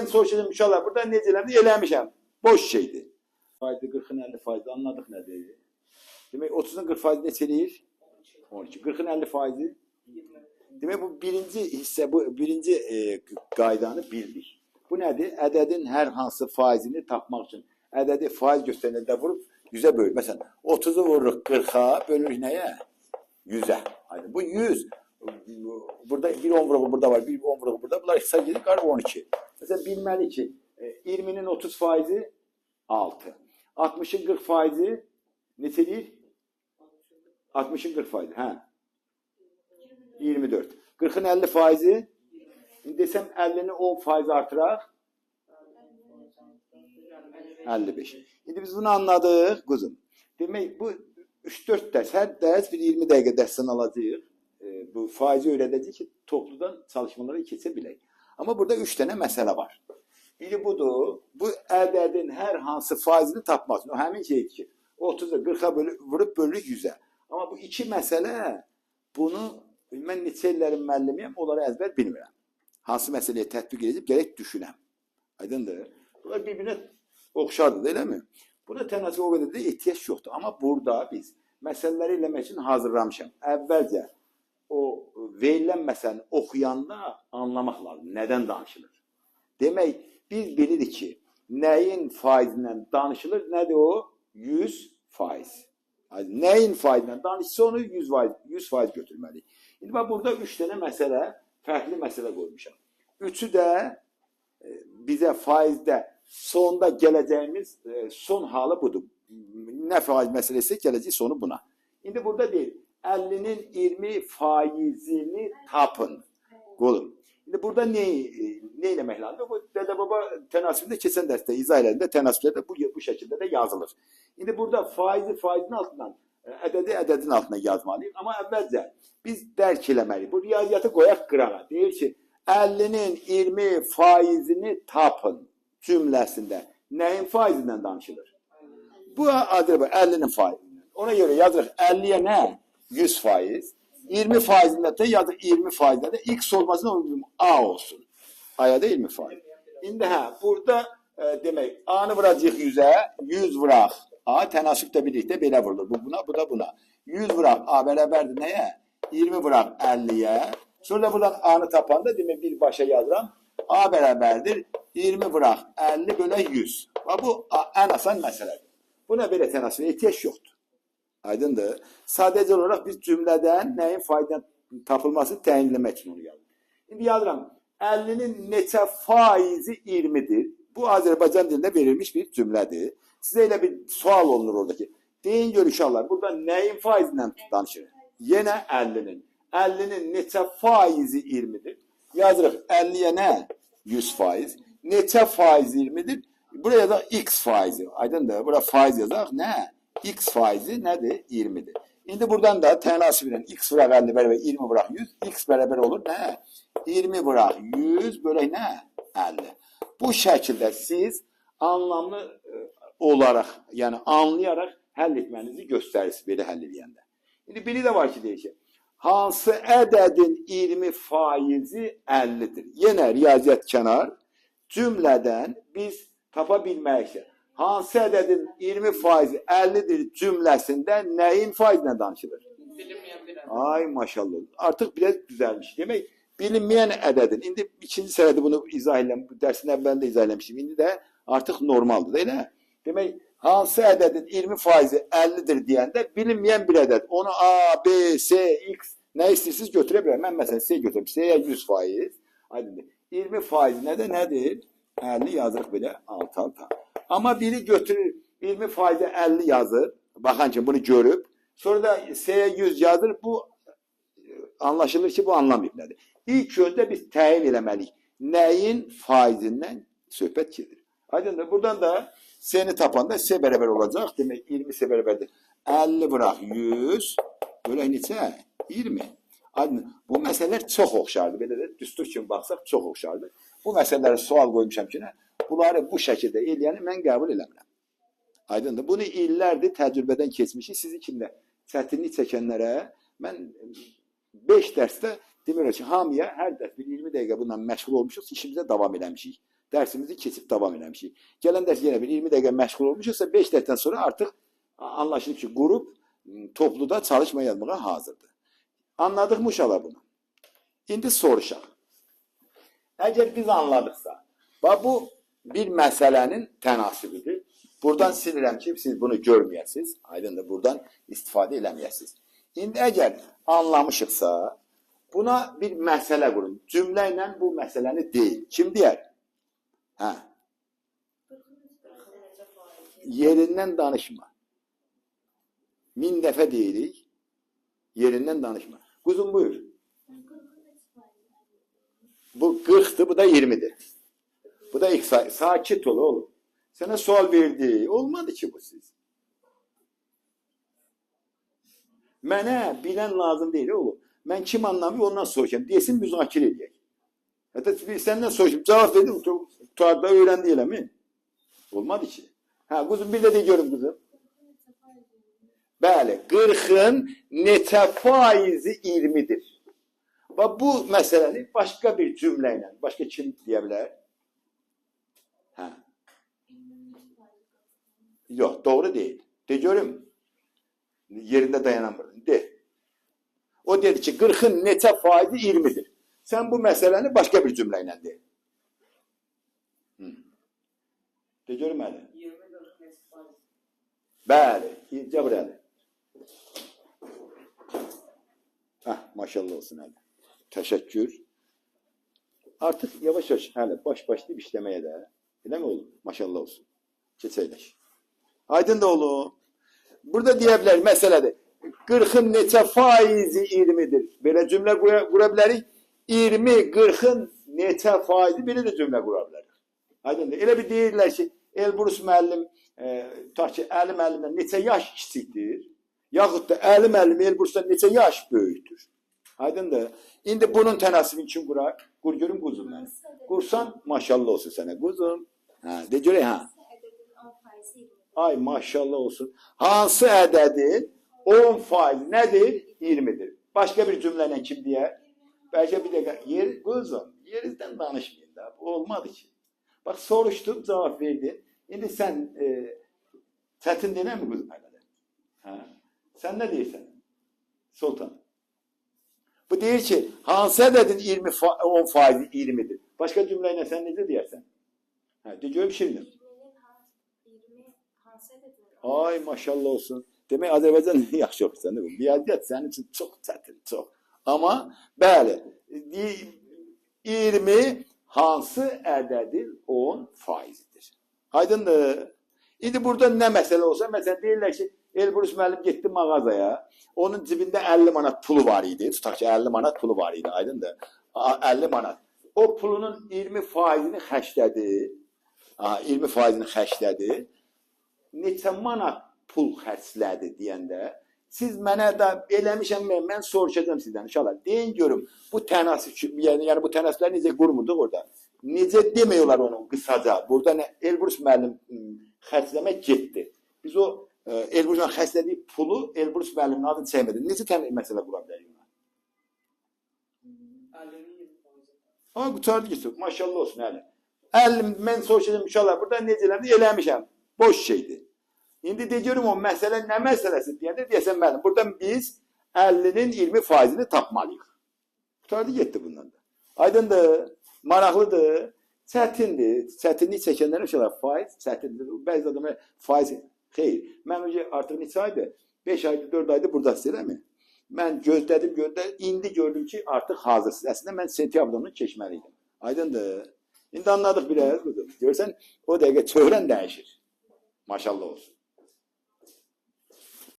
Mən soruşacağım uşaqlar, burada necə eləmişəm? Eləmişəm. Boş şeydir. Faizi 40-ın 50 faizi anladıq nədir? Demək 30-un 40 faizi neçə eləyir? 12. 40-ın 50 faizi? Demək bu birinci hissə, bu birinci qaydanı bildik. Bu nədir? Ədədin hər hansı faizini tapmaq üçün ədədi faiz göstərəndə vurub 100-ə bölür. Məsələn, 30-u vururuq 40-a, bölürük nəyə? 100-ə. Aydın. Bu 100. Burada bir 10 vuruğu burada var, bir 10 vuruğu burada. Bunlar ixtisar gedir, qalır 12. Məsələn, bilməli ki, 20-nin 30 faizi 6. 60-ın 40 faizi neçə eləyir? 60-ın 40 faizi, hə. 24. 40-ın 50 faizi, indi desəm 50-ni 10 faiz artıraq, 55. İndi biz bunu anladıq, quzum. Demək, bu 3-4 dərs, hər dərs bir 20 dəqiqə dərsdən alacağıq. Bu faizi öyrədəcək ki, topludan çalışmalara keçə bilək. Amma burada 3 dənə məsələ var. Biri budur, bu ədədin hər hansı faizini tapmaq üçün. O həmin şeydir ki, 30-a 40-a vurub bölürük 100-ə. Amma bu iki məsələ, bunu mən neçə illərin müəllimiyəm, onları əzbər bilmirəm. Hansı məsələyə tətbiq edib, gərək düşünəm. Aydındır. Bunlar bir-birinə oxşardır, eləmi? Buna tənasüb o qədər də ehtiyac yoxdur. Amma burada biz məsələləri eləmək üçün hazırlamışam. Əvvəlcə o verilən məsələni oxuyanda anlamaq lazım. Nədən danışılır? Demək, biz bilirik ki, nəyin faizindən danışılır? Nədir o? 100%. Nəyin faizindən danışsa onu 100% götürməliyik. İndi bax, burada 3 dənə məsələ, fərqli məsələ qoymuşam. Üçü də bizə faizdə sonda gələcəyimiz son halı budur. Nə faiz məsələsi gələcək sonu buna. İndi burada deyil, 50-nin 20 faizini tapın. Qolum. İndi burada nə eləmək lazımdır? Bu dədə-baba tənasübündə keçən dərsdə izah elədimdə tənasüblərdə bu şəkildə də yazılır. İndi burada faizi faizin altından, ədədi ədədin altına yazmalıyıq. Amma əvvəlcə biz dərk eləməliyik. Bu riyaziyyatı qoyaq qırağa. Deyir ki, 50-nin 20 faizini tapın cümləsində. Nəyin faizindən danışılır? Bu adı 50-nin faizindən. Ona görə yazırıq 50-yə nə? 100%. 20 faizində də yazır 20 faizində də x olmasın, A olsun. A'ya da 20%. İndi hə, burada demək A-nı vuracağıq 100-ə, 100 vuraq. A tənasüblə birlikdə belə vurulur. Bu buna, bu da buna. 100 vuraq A bərabərdir nəyə? 20 vuraq 50-yə. Sonra da buradan A-nı tapanda demək bir başa yazıram. A bərabərdir 20 vuraq 50 bölək 100. Və bu ən asan məsələdir. Buna belə tənasübə ehtiyac yoxdur. Aydındır. Sadəcə olaraq biz cümlədən nəyin faizindən tapılmasını təyin eləmək üçün onu yazırıq. İndi yazıram, 50-nin neçə faizi 20-dir? Bu Azərbaycan dilində verilmiş bir cümlədir. Sizə elə bir sual olunur orada ki, deyin gör uşaqlar, burada nəyin faizindən danışırıq? Yenə 50-nin. 50-nin neçə faizi 20-dir? Yazırıq, 50-yə nə? 100%. Neçə faizi 20-dir? Buraya da x faizi. Aydındır. Bura faiz yazaq. Nə? X faizi nədir? 20-dir. İndi buradan da tənasüb ilə x vuraq 50 bərabər 20 vuraq 100. X bərabər olur nə? 20 vuraq 100 bölək nə? 50. Bu şəkildə siz anlamlı olaraq, yəni anlayaraq həll etmənizi göstərirsiniz belə həll edəndə. İndi biri də var ki, deyir ki, hansı ədədin 20 faizi 50-dir? Yenə riyaziyyat kənar cümlədən biz tapa bilməyik ki, hansı ədədin 20 faizi 50-dir cümləsində nəyin faizinə danışılır? Bilinməyən bir ədəd. Ay maşallah. Artıq biraz düzəlmiş. Demək, bilinməyən ədədin. İndi ikinci sərədə bunu izah eləm, dərsin əvvəlində izah eləmişdim. İndi də artıq normaldır, elə? Demək, hansı ədədin 20 faizi 50-dir deyəndə bilinməyən bir ədəd. Onu A, B, C, X nə istəyirsiniz götürə bilər. Mən məsələn C götürürüm. C-yə 100%. Aydındır. 20 faizi nə də nədir? 50 yazırıq belə alt-alta. Amma biri götürür 20 faizə 50 yazır. Baxan ki bunu görüb. Sonra da C-yə 100 yazır. Bu anlaşılır ki bu anlamayıb nədir. İlk öncə biz təyin eləməliyik. Nəyin faizindən söhbət gedir. Aydındır. Buradan da C-ni tapanda C bərabər olacaq. Demək 20 C bərabərdir. 50 vuraq 100 bölək neçə? 20. Aydındır. Bu məsələlər çox oxşardır. Belə də düstur kimi baxsaq çox oxşardır. Bu məsələlərə sual qoymuşam ki, nə? Bunları bu şəkildə eləyəni mən qəbul eləmirəm. Aydındır. Bunu illərdir təcrübədən keçmişik. Sizi kimdə çətinlik çəkənlərə mən 5 dərsdə demək olar ki, hamıya hər dərs bir 20 dəqiqə bununla məşğul olmuşuq, işimizə davam eləmişik. Dərsimizi keçib davam eləmişik. Gələn dərs yenə bir 20 dəqiqə məşğul olmuşuqsa 5 dərsdən sonra artıq anlaşılıb ki, qrup topluda çalışma yazmağa hazırdır. Anladıq mı uşaqlar bunu? İndi soruşaq. Əgər biz anladıqsa, bax bu bir məsələnin tənasibidir. Buradan silirəm ki, siz bunu görməyəsiniz. Aydındır, buradan istifadə eləməyəsiniz. İndi əgər anlamışıqsa, buna bir məsələ qurun. Cümlə ilə bu məsələni deyil. Kim deyər? Hə. Yerindən danışma. 1000 dəfə deyirik. Yerindən danışma. Quzum buyur. Bu 40'dır, bu da 20'dir. Bu da x. Sakit ol oğlum. Sana sual verdi. Olmadı ki bu siz. Mənə bilən lazım deyil oğlum. Mən kim anlamıyor ondan soruşayım. Desin müzakirə eləyək. Hətta səndən soruşum. Cavab verdim. Tutarda öğrendi elə mi? Olmadı ki. Hə, quzum bir də de görüm quzum. Bəli, 40-ın neçə faizi 20-dir? Və bu məsələni başqa bir cümlə ilə, başqa kim deyə bilər? Hə. Yox, doğru deyil. De görüm. Yerində dayanan burada. De. O dedi ki, 40-ın neçə faizi 20-dir. Sən bu məsələni başqa bir cümlə ilə de. Hı. De görüm hələ. 20 40 neçə faiz? Bəli, gəl hələ. Hə, maşallah olsun hələ. Təşəkkür. Artıq yavaş yavaş hələ baş başlayıb işləməyə də. Elə mi oğlum? Maşallah olsun. Keçəyləş. Aydın da oğlum. Burada deyə bilər, məsələdir. 40-ın neçə faizi 20-dir? Belə cümlə qura bilərik. 20, 40-ın neçə faizi, belə də cümlə qura bilərik. Aydındır. Elə bir deyirlər ki, Elbrus müəllim, tutaq ki, Əli müəllimdən neçə yaş kiçikdir? Yaxud da Əli müəllim Elbrusdan neçə yaş böyükdür? Aydındır. İndi bunun tənasibini kim qurar? Qur görüm quzum mənim. Qursan, maşallah olsun sənə quzum. Hə, de görək, hə. Ay maşallah olsun. Hansı ədədin 10 faiz nədir? 20-dir. Başqa bir cümlə ilə kim deyər? Bəlkə bir dəqiqə, yer, quzum, yerinizdən danışmayın da. Bu olmadı ki. Bax, soruşdum, cavab verdin. İndi sən çətin deyilmi quzum hələ? Hə? Sən nə deyirsən? Sultan. Bu deyir ki, hansı ədədin 10 faizi 20-dir? Başqa cümlə ilə sən necə deyərsən? Hə, de görüm şirinim. Ay maşallah olsun. Demək Azərbaycan yaxşı oxuyursan, değil mi? Riyaziyyat sənin üçün çox çətin, çox. Amma bəli, 20 hansı ədədin 10 faizidir? Aydındır. İndi burada nə məsələ olsa, məsələn deyirlər ki, Elbrus müəllim getdi mağazaya, onun cibində 50 manat pulu var idi. Tutaq ki, 50 manat pulu var idi, aydındır. 50 manat. O pulunun 20 faizini xərclədi. Aha, 20 faizini xərclədi. Neçə manat pul xərclədi deyəndə, siz mənə də eləmişəm, mən soruşacağım sizdən inşallah. Deyin görüm, bu tənasib, yəni bu tənasibləri necə qurmurduq orada? Necə demək olar onu qısaca? Burada nə Elbrus müəllim xərcləmək getdi. Biz o Elbrus müəllim xərclədiyi pulu Elbrus müəllimin adını çəkmədi. Necə məsələ qura bilərik ona? 50-nin 20 faizi. Ama qurtardı ki, maşallah olsun hələ. 50, mən soruşacağım inşallah, burada necə eləmişəm? Eləmişəm. Boş şeydir. İndi de görüm o məsələ nə məsələsi deyəndə deyəsən müəllim, buradan biz 50-nin 20 faizini tapmalıyıq. Qurtardı getdi bundan da. Aydındır, maraqlıdır, çətindir. Çətinlik çəkənlərə uşaqlar faiz çətindir. Bəzi adamlar faiz, xeyr. Mən artıq neçə aydır? 5 aydır, 4 aydır buradasınız, eləmi? Mən gözlədim, gözlədim. İndi gördüm ki, artıq hazırsınız. Əslində mən sentyabrda onu keçməliydim. Aydındır. İndi anladıq biraz. Görsən, o dəqiqə çöhrən dəyişir. Maşallah olsun.